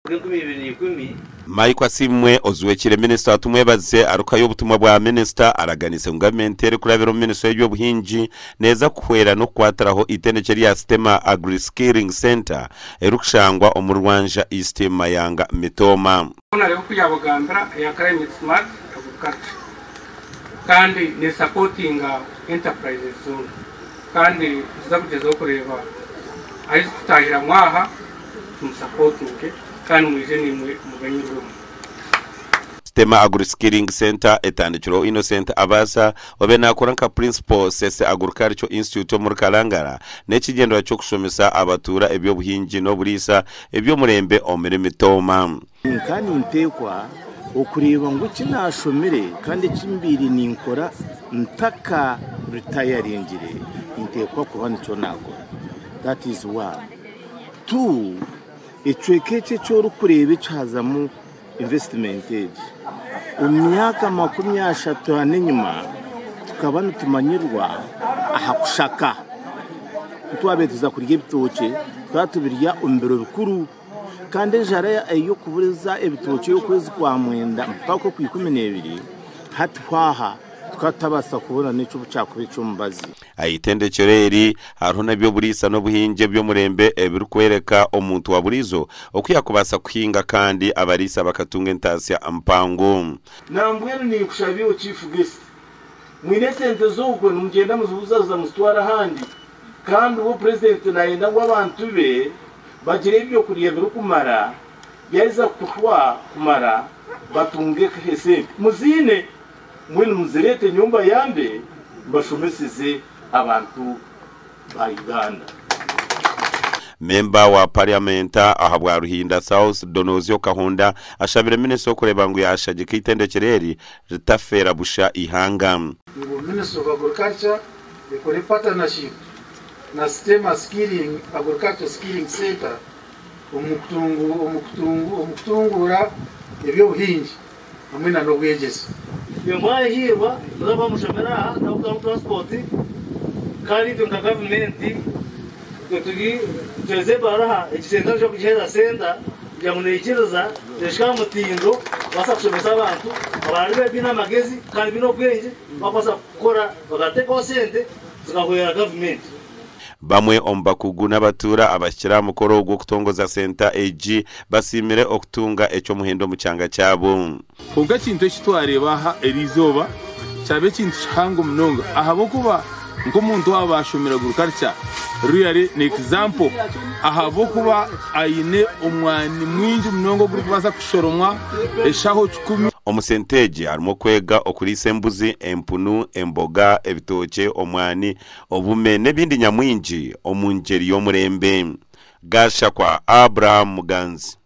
2010. Mike Asiimwe ozwekire Minisita Tumwebaze arikuhayo obutumwa bwa Minisita araganiise ngu gavumenti erikurabira omu minisitule y'eby'obuhingi neeza kuhwera n'okukwatiraho eitendekye rya Sitema Agri-Skilling Centre erikushangwa omuri Rwanja East Mayanga Mitooma. Nareeba oku yabagambira eya Climate Smart Agriculture kandi nesapotinga enterprises zoona kandi nituza kugyezaho kureeba ahu zikutahiramu aha tumusapotinge kandi mwije naimwe muganyirwemu. Sitema Agri-Skilling Centre etandikirweho Innocent Abaasa obaire nakora nka Principal Sese Agricultural Institute omuri Kalangala n'ekigyendererwa ky'okushomesa abatuura eby'obuhingi n'oburiisa eby'omurembe omuri Mitooma. Nka ninteekwa okureeba ngu eki naashomire kandi eki mbaire ninkora ntaka ritayaringire ninteekwa kuba nikyo naakora. That is one. Two, ekicweka eki eki orikureeba ekihazamu investment egi, omu myaka 30 n'enyima tukaba nitumanyirwa aha kushaka. Ku twabaire tuza kurya ebitookye, tukaba tubirya omu biro bikuru. Kandi enjara ey'okuburiza ebitookye ey'okwezi kwa mwenda mpaka okwa 12, hati hwaha tukaba tutabaasa kubona n'ekyobu kyakuba eky'omubazi. Aha itendekyero eri hariho n'eby'oburiisa n'obuhingi eby'omurembe ebirikworeka omuntu wa buriijo oku yaakubaasa kuhinga kandi abariisa bakatunga entaasya mpango. Nambwenu ninkushaba iwe Chief Guest, mwine esente z'obukwe nimugyenda muzibuzabuza muzitwara ahandi kandi uwe Purezidenti nayenda ngu abantu be bagire ebyokurya birikumara, byaheza kuhwa kumara batunge esente. Muziine mbwenu muzireete nyowe mbayambe mbashomeseze abantu ba Uganda. Memba wa Parliament ahabwa Ruhinda South, Donozio Kahunda ashabire minisita okureeba ngu yashagika eitendekyero eri ritafeera busha eihanga. Ngu Ministry of Agriculture ekore partnership na Sitema Skilling Agriculture Skilling Centre omu kutunguura eby'obuhingi hamwe na n'obwegyese. Imwe mwahiirwa muze kuba mushomera aha n'okutamu transport kandi itwe nka gavumenti itwe turi nituheereza ebaruha egi senta nituza kugiheereza senta kugira ngu neikiriza nehika aha mutindo kubaasa kushomesa abantu abaraabe baine amagezi kandi baine obwengye bakubaasa kukora bakateekaho sente zikahwera gavumenti. Bamwe omu bakugu n'abatuura abahikire aha mukoro gw'okutongoza senta egi basiimire okutunga eky'omuhendo omu kyanga kyabo. Kwonka ekintu eki twareeba aha eri izooba kyaba ekintu kihango munonga ahabw'okuba nk'omuntu waaba ashomire agriculture really ni example ahabw'okuba aine omwani mwingi munonga ogurikubaasa kushoromwa eshaho kikumi. Omu senta egi harimu okwega okuriisa embuzi, empunu, emboga, ebitookye, omwani, obume n'ebindi nyamwingi omu ngyeri y'omurembe. Gashakwa Abraham Muganzi.